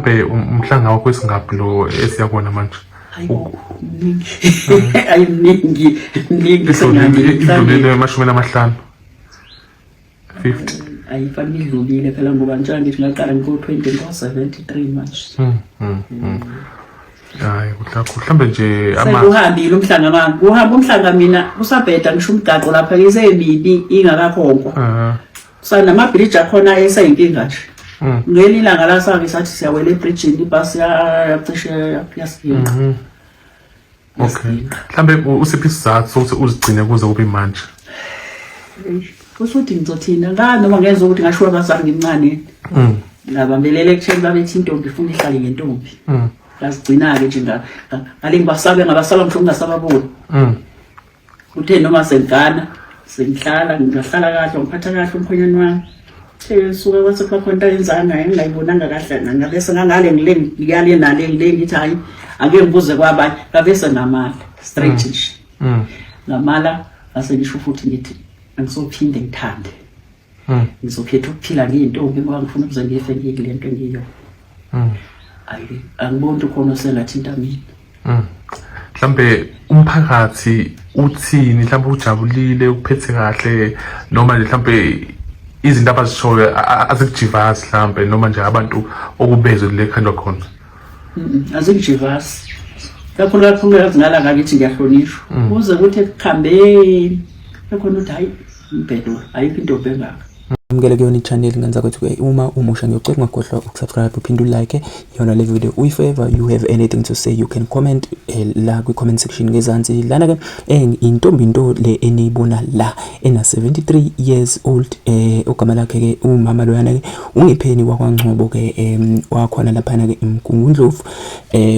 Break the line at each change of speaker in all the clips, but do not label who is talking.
Mhlambe umhlanga wakho esingaphi lo esiya kuwona manje?
Hayibo, mningi. Ayi mningi, mningi.
Idlulile emashumini amahlanu. 50.
Ayifani idlulile phela ngoba njengoba ngithi ngaqala ngo-20 ngo-73 manje.
Hayi kuhle kakhulu. Mhlambe nje
ama Sekuhambile umhlanga mami. Kuhamba umhlanga mina kusabheda ngisho umgaqo lapha ngisemibi ingakakhonkwa. Sanamabhriji akhona eseyinkinga nje. Ngelinye ilanga la sake sathi siyawela ebridgini ibhasi yacishe yasiginqa.
Okay. Mhlambe usiphi isizathu sokuthi uzigcine kuze kube manje?
Usuthi ngizothina ngani noma ngenza ukuthi ngashiwa abazali ngimncane. Ngabambelela ekutheni babethi intombi ifuna ihlale ngentombi. Ngazigcina-ke nje ngale ngibasabe ngabasaba ngisho ngingasababoni. Uthe noma sengigana sengihlala ngingahlala kahle ngiphatha kahle umkhwenyana wami. Suka kwase kuba khona into ayenzayo ngaye ngingayibonanga kahle ngabese ngangale ngile ngiyale nale ngile ngithi hayi ake ngibuze kwabanye ngabese ngamala straight nje. Ngamala ngase ngisho futhi ngithi angisophinde ngithande. Ngizokhetha ukuphila ngiyintombi ngoba ngifuna ukuze ngife ngiyile nto engiyo. Ayi angiboni ukuthi ukhona osengathinta mina.
Mhlambe umphakathi uthini, mhlambe ujabulile, ukuphethe kahle noma nje mhlambe izinto abazishoyo azikujivazi mhlambe noma nje abantu okubezwe le khandwa khona?
Azikujivazi. Kakhulu kakhulu ngala ngakithi ngiyahlonishwa. Kuze kuthi ekuhambeni ekhona ukuthi hayi umbhedo ayikho intombi engaka.
Amukele kuyona i-channel ngenza kwethu-ke uma umusha ngiyocela ungakhohlwa ukusubscribe uphinde ulike yona le video. If ever you have anything to say you can comment la kwi-comment section ngezansi. Lana-ke intombi nto le eniyibona la ena 73 years old, ogama lakhe-ke umama loyana-ke uNgipheni wakwaNgcobo-ke, wakhona laphana-ke eMgungundlovu.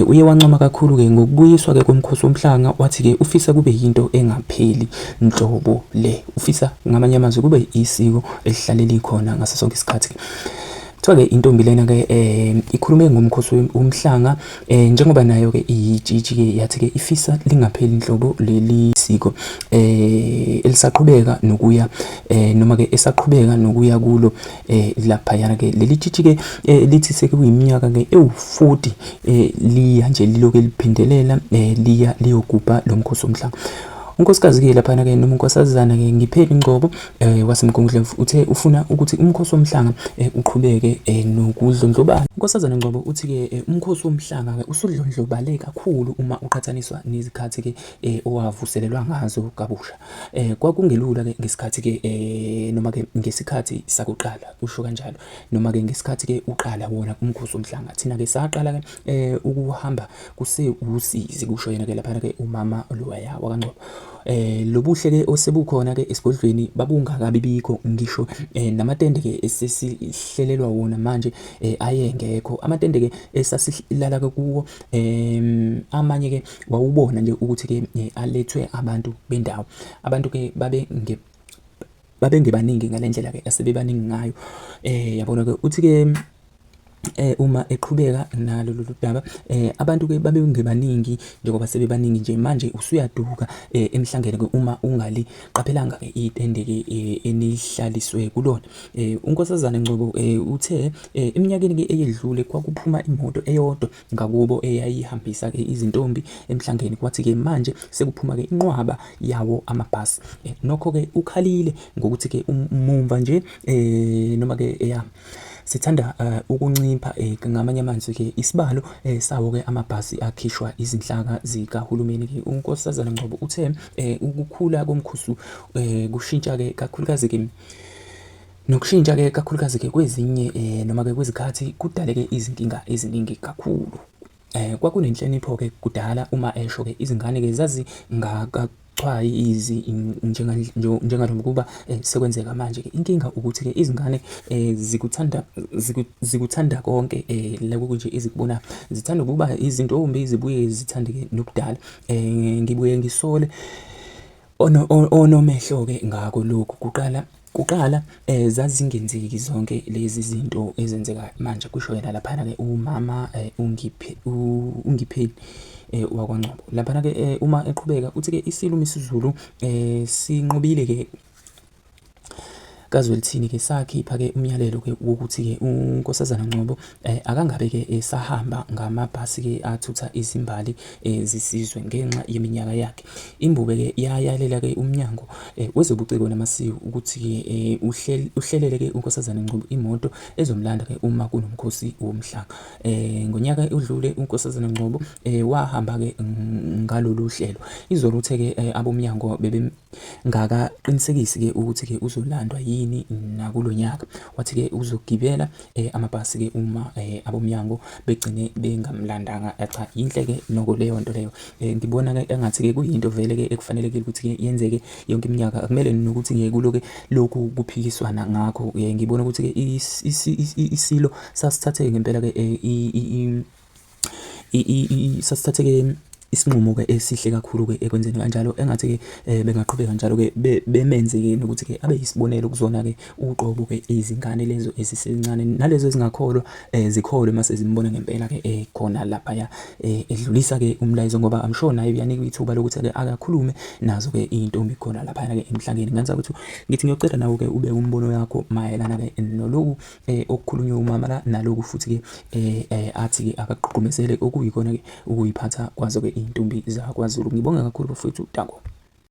Uye wancoma kakhulu-ke ngokubuyiswa-ke komkhosi womhlanga, wathi-ke ufisa kube yinto engapheli nhlobo le, ufisa ngamanye amazwi kube isiko elihlale likhona ngaso sonke isikhathi. Kuthiwa-ke intombi lena-ke ikhulume ngomkhosi womhlanga, njengoba nayo-ke iyitshitshi-ke, yathi-ke ifisa lingapheli nhlobo leli siko, elisaqhubeka nokuya, noma-ke esaqhubeka nokuya kulo, laphayana-ke leli tshitshi-ke, lithi sekuyiminyaka-ke ewu-40, liya nje liloke liphindelela, liya liyogubha lo mkhosi womhlanga. Unkosikazi-ke laphana-ke noma unkosazana-ke Ngipheli Ngcobo, waseMgungundlovu uthe ufuna ukuthi umkhosi womhlanga, uqhubeke, nokudlondlobala. Unkosazana Ngcobo uthi-ke, umkhosi womhlanga-ke usudlondlobale kakhulu uma uqhathaniswa nezikhathi-ke, owavuselelwa ngazo kabusha. Kwakungelula-ke ngesikhathi-ke, noma-ke ngesikhathi sakuqala, usho kanjalo, noma-ke ngesikhathi-ke uqala wona umkhosi womhlanga. Thina-ke saqala-ke, ukuhamba kusewusizi, kusho yena-ke laphana-ke umama lowaya wakaNgcobo. Lobuhle ke osebukhona ke esigodlweni babungakabi bikho ngisho, namatende ke esesihlelelwa wona manje, ayengekho. Amatende ke esasilala ke kuwo, amanye ke wawubona nje ukuthi ke alethwe abantu bendawo. Abantu ke babe nge babengebaningi ngale ndlela ke asebebaningi ngayo. Yabona ke uthi ke, uma eqhubeka nalo lolu daba, abantu ke babengebaningi njengoba sebebaningi nje manje, usuyaduka, emhlangeni ke uma ungaliqaphelanga ke itende ke, enihlaliswe kulona. Unkosazana Ngcobo, uthe, eminyakeni ke eyedlule kwakuphuma imoto eyodwa ngakubo eyayihambisa ke izintombi emhlangeni, kwathi ke manje sekuphuma ke inqwaba yawo amabhasi. Nokho ke ukhalile ngokuthi ke mumva nje, noma ke eya sithanda ukuncipha, ngamanye amazwi ke isibalo, sawo ke amabhasi akhishwa izinhlaka zikahulumeni ke. Unkosazana Ngcobo uthe, ukukhula komkhusu, kushintsha ke kakhulukazi ke nokushintsha ke kakhulukazi ke kwezinye, noma ke kwezikhathi kudaleke izinkinga eziningi kakhulu. Kwakunenhlonipho ke kudala, uma esho ke izingane ke zazingakachwayi izi njengalokuba, sekwenzeka manje ke. Inkinga ukuthi ke izingane, zikuthanda zikuthanda konke, lokhu nje ezikubona, zithanda ukuba izintombi zibuye zithande ke nobudala. Ngibuye ngisole onomehlo ke ngako lokhu. Kuqala kuqala, zazingenzeki zonke lezi zinto ezenzeka manje, kusho yena laphana ke umama, uNgiphe uNgipheli, wakwaNgcobo. Laphana ke, uma eqhubeka uthi ke iSilo uMisuzulu, sinqobile ke. kaZwelithini ke sakhipha ke umyalelo ke wokuthi ke uNkosazana Ngcobo eh, akangabe ke esahamba ngamabhasi ke athutha izimbali eh, zisizwe ngenxa yeminyaka yakhe. Imbube ke yayalela ke umnyango eh, wezobuciko namasiko ukuthi ke eh, uhlelele ke uNkosazana Ngcobo imoto ezomlanda ke uma kunomkhosi womhlanga. Eh, ngonyaka odlule uNkosazana Ngcobo eh, wahamba ke ngalolu hlelo. Izolo uthe ke eh, abomnyango bebe ngakaqinisekisi ke ukuthi ke uzolandwa yini nakulonyaka wathi ke uzogibela eh, amabhasi ke uma eh, abomnyango begcine bengamlandanga eh, cha yinhle ke noko leyo nto leyo eh, ngibona ke engathi ke kuyinto vele ke ekufanelekile ukuthi ke yenzeke yonke iminyaka akumele nokuthi ke kuloke lokhu kuphikiswana ngakho eh, ngibona ukuthi ke isilo sasithathe ngempela ke eh, sasithathe-ke isinqumo-ke esihle kakhulu-ke ekwenzeni kanjalo engathi-ke um bengaqhubeka njalo-ke bemenze-ke nokuthi-ke abe yisibonelo kuzona-ke uqobo-ke izingane lezo ezisencane nalezo ezingakholwa um zikholwe mase zimbona ngempela-ke um khona laphaya um edlulisa-ke umlayezo ngoba I'm sure naye uyanikwa ithuba lokuthi-ke akakhulume nazo-ke iy'ntombi khona laphayana-ke emhlangeni. Ngenza ukuthi ngithi ngiyocela nawe-ke ubeke umbono yakho mayelana-ke noloku eh okukhulunywe umama la naloku futhi ke eh, eh athi ke akagqugqumezele okuyikona ke ukuyiphatha kwazo ke intombi zakwaZulu. Ngibonga kakhulu bafowethu, danko.